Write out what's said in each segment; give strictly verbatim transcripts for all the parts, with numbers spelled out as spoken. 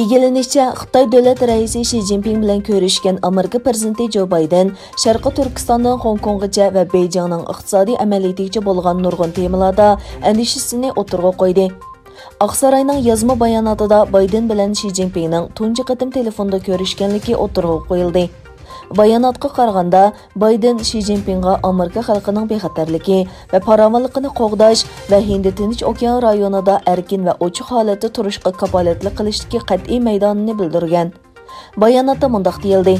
ئىگىلىنىشىچە، خىتاي دۆلەت رەئىسى شى جىنپىڭ بىلەن كۆرۈشكەن ئامېرىكا پىرېزىدېنتى جو بايدېن شەرقىي تۈركىستاندىن خوڭكوڭغىچە ۋە بېيجىڭنىڭ ئىقتىسادىي ئەمەلىيىتىگىچە بولغان نۇرغۇن تېمىلاردا ئەندىشىسىنى ئوتتۇرىغا قويدى. ئاقساراينىڭ يازما باياناتىدا بايدېن بىلەن شى جىنپىڭنىڭ تۇنجى قېتىم تېلېفوندا كۆرۈشكەنلىكى ئوتتۇرىغا قويۇلدى. باياناتقا قارىغاندا، بايدېن شى جىنپىڭغا ئامېرىكا خەلقىنىڭ بىخەتەرلىكى ۋە پاراۋانلىقىنى قوغداش ۋە ھىندى تىنچ ئوكيان رايونىدا ئەركىن ۋە ئوچۇق ھالەتتە تۇرۇشقا كاپالەتلىك قىلىشتىكى قەتئىي مەيدانىنى بىلدۈرگەن. باياناتتا مۇنداق دېيىلدى: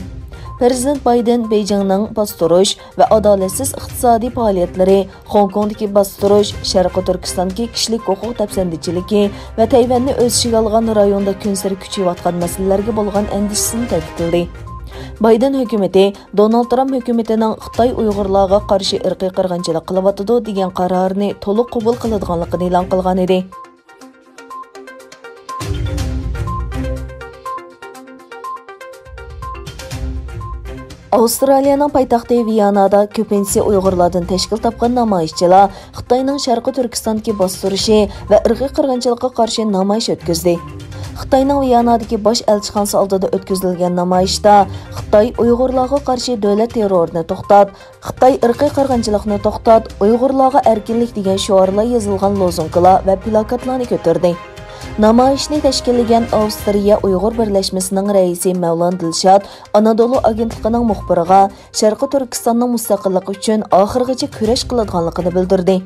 پىرېزىدېنت بايدېن بېيجىڭنىڭ باستۇرۇش ۋە ئادالەتسىز ئىقتىسادىي پائالىيەتلىرى، خوڭكوڭدىكى باستۇرۇش، شەرقىي تۈركىستاندىكى كىشىلىك ھوقۇق دەپسەندىچىلىكى ۋە تەيۋەننى ئۆز ئىچىگە ئالغان رايوندا كۈنسېرى كۈچىيىۋاتقان مەسىلىلەرگە بولغان ئەندىشىسىنى تەكىتلىدى. بايدېن ھۆكۈمىتى دونالد ترامپ ھۆكۈمىتىنىڭ خىتاي ئۇيغۇرلارغا قارشى ئىرقىي قىرغىنچىلىق قىلىۋاتىدۇ دېگەن قارارىنى تولۇق قوبۇل قىلىدىغانلىقىنى ئېلان قىلغانىدى. ئاۋسترالىيەنىڭ پايتەختى ۋىيانادا كۆپىنچىسى ئۇيغۇرلاردىن تەشكىل تاپقان نامايىشچىلار خىتاينىڭ شەرقىي تۈركىستاندىكى باستۇرۇشى ۋە ئىرقىي قىرغىنچىلىققا قارشى نامايىش ئۆتكۈزدى. خىتاينىڭ ۋىيانادىكى باش ئەلچىخانىسى ئالدىدا ئۆتكۈزۈلگەن نامايىشتا خىتاي ئۇيغۇرلارغا قارشى دۆلەت تېررورىنى توختات، خىتاي ئىرقىي قىرغىنچىلىقنى توختات، ئۇيغۇرلارغا ئەركىنلىك دېگەن شوئارلار يېزىلغان لوزۇنكىلار ۋە پىلاكاتلارنى كۆتۈردى. نامايىشنى تەشكىللىگەن ئاۋسترىيە ئۇيغۇر بىرلەشمىسىنىڭ رەئىسى مەۋلان دىلشات ئانادولۇ ئاگېنتلىقىنىڭ مۇخبىرىغا شەرقىي تۈركىستاننىڭ مۇستەقىللىقى ئۈچۈن ئاخىرغىچە كۈرەش قىلىدىغانلىقىنى بىلدۈردى.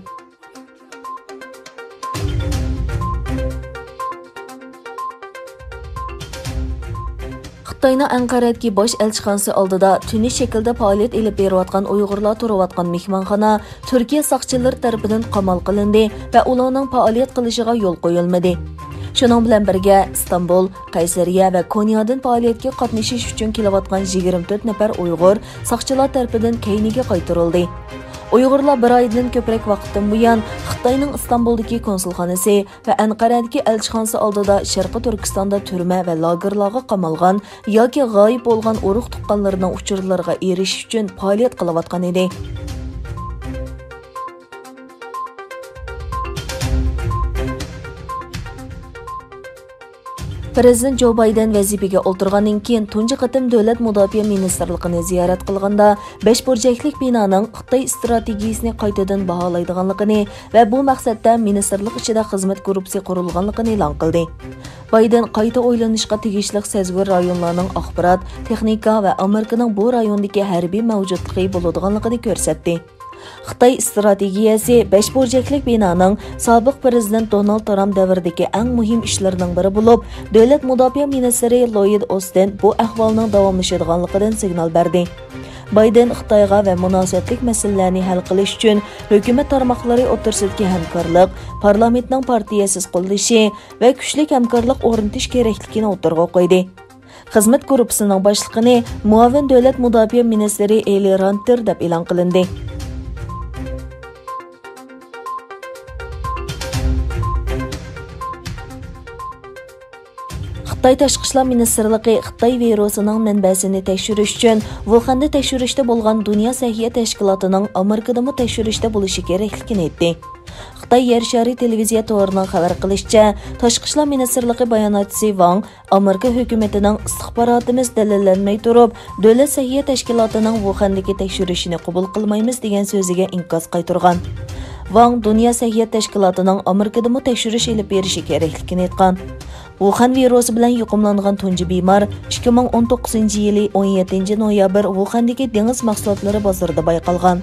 خىتاينىڭ ئەنقەرەدىكى باش ئەلچىخانىسى ئالدىدا تۈنۈش شەكلىدە پائالىيەت ئېلىپ بېرىۋاتقان ئۇيغۇرلار تۇرۇۋاتقان مېھمانخانا تۈركىيە ساقچىلىرى تەرىپىدىن قامال قىلىندى ۋە ئۇلارنىڭ پائالىيەت قىلىشىغا يول قويۇلمىدى. شۇنىڭ بىلەن بىرگە، ئىستانبۇل، قەيسەرىيە ۋە كونيادىن پائالىيەتكە قاتنىشىش ئۈچۈن كېلىۋاتقان يىگىرمە تۆت نەپەر ئۇيغۇر ساقچىلار تەرىپىدىن كەينىگە قايتۇرۇلدى. ئۇيغۇرلار بىر ئايدىن كۆپرەك ۋاقىتتىن بۇيان خىتاينىڭ ئىستانبۇلدىكى كونسۇلخانىسى ۋە ئەنقەرەدىكى ئەلچىخانىسى ئالدىدا شەرقىي تۈركىستاندا تۈرمە ۋە لاگېرلارغا قامالغان ياكى غايىب بولغان ئۇرۇق-تۇغقانلىرىنىڭ ئۇچۇرلىرىغا ئېرىشىش ئۈچۈن پائالىيەت قىلىۋاتقان ئىدى. پىرېزىدېنت جو بايدېن ۋەزىپىگە ئولتۇرغاندىن كېيىن تۇنجى قېتىم دۆلەت مۇداپىئە مىنىستىرلىقىنى زىيارەت قىلغاندا، بەش بۇرجەكلىك بىنانىڭ خىتاي ئىستراتېگىيىسىنى قايتىدىن باھالايدىغانلىقىنى ۋە بۇ مەقسەتتە مىنىستىرلىق ئىچىدە خىزمەت گۇرۇپپىسى قۇرۇلغانلىقىنى ئېلان قىلدى. بايدېن قايتا ئويلىنىشقا تېگىشلىق سەزگۈر رايونلارنىڭ ئاخبارات، تېخنىكا ۋە ئامېرىكىنىڭ بۇ رايوندىكى ھەربىي مەۋجۇتلۇقى بولىدىغانلىقىنى كۆرسەتتى. خىتاي ئىستراتېگىيەسى بەش بۇرجەكلىك بىنانىڭ سابىق پىرېزىدېنت دونالد ترامپ دەۋرىدىكى ئەڭ مۇھىم ئىشلىرىنىڭ بىرى بولۇپ، دۆلەت مۇداپىئە مىنىستىرى لويىد ئوستىن بۇ ئەھۋالنىڭ داۋاملىشىدىغانلىقىدىن سىگنال بەردى. بايدېن خىتايغا ۋە مۇناسىۋەتلىك مەسىلىلەرنى ھەل قىلىش ئۈچۈن ھۆكۈمەت تارماقلىرى ئوتتۇرىسىدىكى ھەمكارلىق، پارلامېنتنىڭ پارتىيەسىز قوللىشى ۋە كۈچلۈك ھەمكارلىق ئورنىتىش كېرەكلىكىنى ئوتتۇرىغا قويدى. خىزمەت گۇرۇپپىسىنىڭ باشلىقىنى مۇئاۋىن دۆلەت مۇداپىئە مىنىستىرى ئېلى رانتېر دەپ ئېلان قىلىندى. خىتاي تاشقى ئىشلار مىنىستىرلىقى خىتاي ۋىرۇسىنىڭ مەنبەسىنى تەكشۈرۈش ئۈچۈن ۋۇخەندە تەكشۈرۈشتە بولغان دۇنيا سەھىيە تەشكىلاتىنىڭ ئامېرىكىدىمۇ تەكشۈرۈشتە بولۇشى كېرەكلىكىنى ئېيتتى. خىتاي يەر شارى تېلېۋىزىيە تورىنىڭ خەۋەر قىلىشىچە، تاشقى ئىشلار مىنىستىرلىقى باياناتچىسى ۋاڭ ئامېرىكا ھۆكۈمىتىنىڭ ئىستىخباراتىمىز دەلىللەنمەي تۇرۇپ، دۆلەت سەھىيە تەشكىلاتىنىڭ ۋۇخەندىكى تەكشۈرۈشىنى قوبۇل قىلمايمىز دېگەن سۆزىگە ئىنكاس قايتۇرغان. ۋاڭ دۇنيا سەھىيە تەشكىلاتىنىڭ ئامېرىكىدىمۇ تەكشۈرۈش ئېلىپ بېرىشى كېرەكلىكىنى ئېيتقان. ۋۇخەن ۋىرۇسى بىلەن يۇقۇملانغان تۇنجى بىمار ئىككى مىڭ ئون توققۇزىنچى يىلى ئون يەتتىنچى نويابىر ۋۇخەندىكى دېڭىز مەھسۇلاتلىرى بازىرىدا بايقالغان.